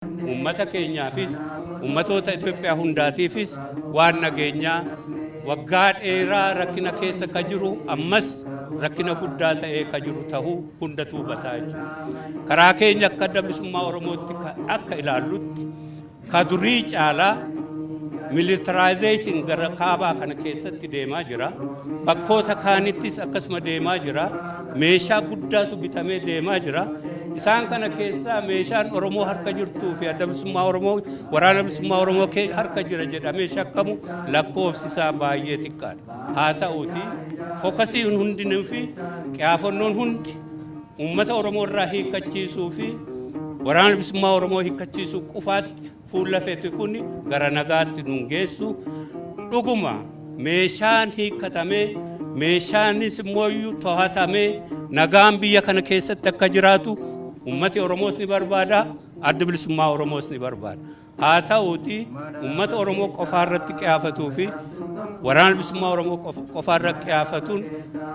Uummata keenyaafis, uummatoota Itoophiyaa hundaatiifis waan nageenyaa waggaa dheeraa rakkina keessa ka jiru, ammas rakkina guddaa ta'ee ka jiru tahuu hundatu hubataa jechuudha. Karaa keenya akka Adda Bilisummaa Oromootti akka ilaallutti, ka durii caalaa militarization gara kaabaa kana keessatti deemaa jira. Bakkoota kaanittis akkasuma deemaa jira. Meeshaa guddaatu bitamee deemaa jira. Isaan kana keessaa meeshaan Oromoo harka jirtuu fi Adda Bilisummaa Oromoo, Waraana Bilisummaa Oromoo harka jira jedhamee shakkamu lakkoofsi isaa baay'ee xiqqaadha. Haa ta'uuti, focusiin hundinuu fi qiyaafannoon hundi uummata Oromoo irraa hiikkachiisuu fi Waraana Bilisummaa Oromoo hiikkachiisuu qofaatti fuula fete kun gara nagaatti nun geessu. Dhuguma meeshaan hiikkatamee, meeshaanis immoo to'atamee, nagaan biyya kana keessatti akka jiraatu ummati Oromoos ni barbaada, Adda Bilisummaa Oromoos ni barbaada. Haa ta'uuti, ummata Oromoo qofaarratti qiyaafatuu fi Waraana Bilisummaa Oromoo qofaarratti qiyaafatuun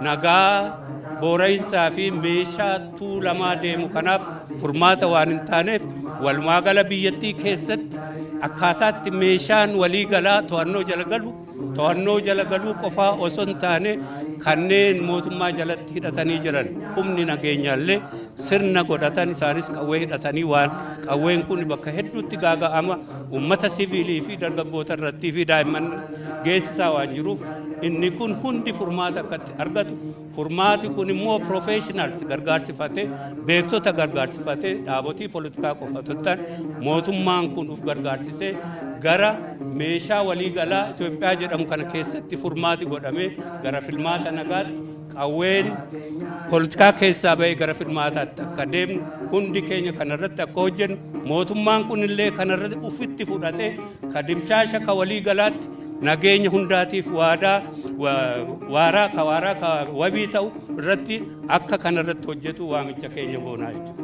nagaa boora'iinsaa fi meeshaa tuulamaa deemu kanaaf furmaata waan hin taaneef, walumaa gala biyyattii keessatti akkaataatti meeshaan walii galaa to'annoo jala galu, to'annoo jala galuu qofaa osoo hin taane, kanneen mootummaa jalatti hidhatanii jiran humni nageenyaallee sirna godhatan, isaanis qawwee hidhatanii, waan qawween kun bakka hedduutti gaaga'ama uummata siviilii fi dargaggoota irrattii fi daa'imman geessisaa waan jiruuf, inni kun hundi furmaata akkatti argatu, furmaati kun immoo professionals gargaarsifatee, beektota gargaarsifatee, dhaabotii poolitikaa qofa otoo hin taane, mootummaan kun uf gargaarsisee gara meeshaa waliigalaa Itoophiyaa jedhamu kana keessatti furmaati godhamee, gara filmaata nagaatti, qawween poolitikaa keessaa bahee gara filmaataatti akka deemnu, hundi keenya kanarratti akka hojjennu, mootummaan kun illee kanarratti ufitti fudhatee ka dimshaasha ka walii galaatti nageenya hundaatiif waadaa waaraa ka waaraa ka wabii ta'u irratti akka kanarratti hojjetu waamicha keenya goonaa jechuudha.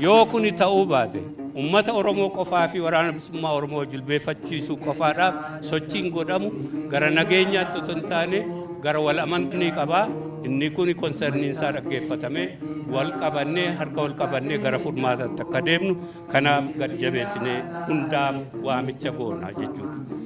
Yoo kuni ta'uu baate, ummata Oromoo qofaa fi Waraana Bilisummaa Oromoo jilbeeffachiisuu qofaadhaaf sochiin godhamu gara nageenyaatti otoo hin taane gara wal amantnii qabaa. Inni kuni concerniin isaa dhaggeeffatamee, wal qabannee, harka wal qabannee gara furmaataatti akka deemnu kanaaf gad jabeessinee hundaaf waamicha goona jechuudha.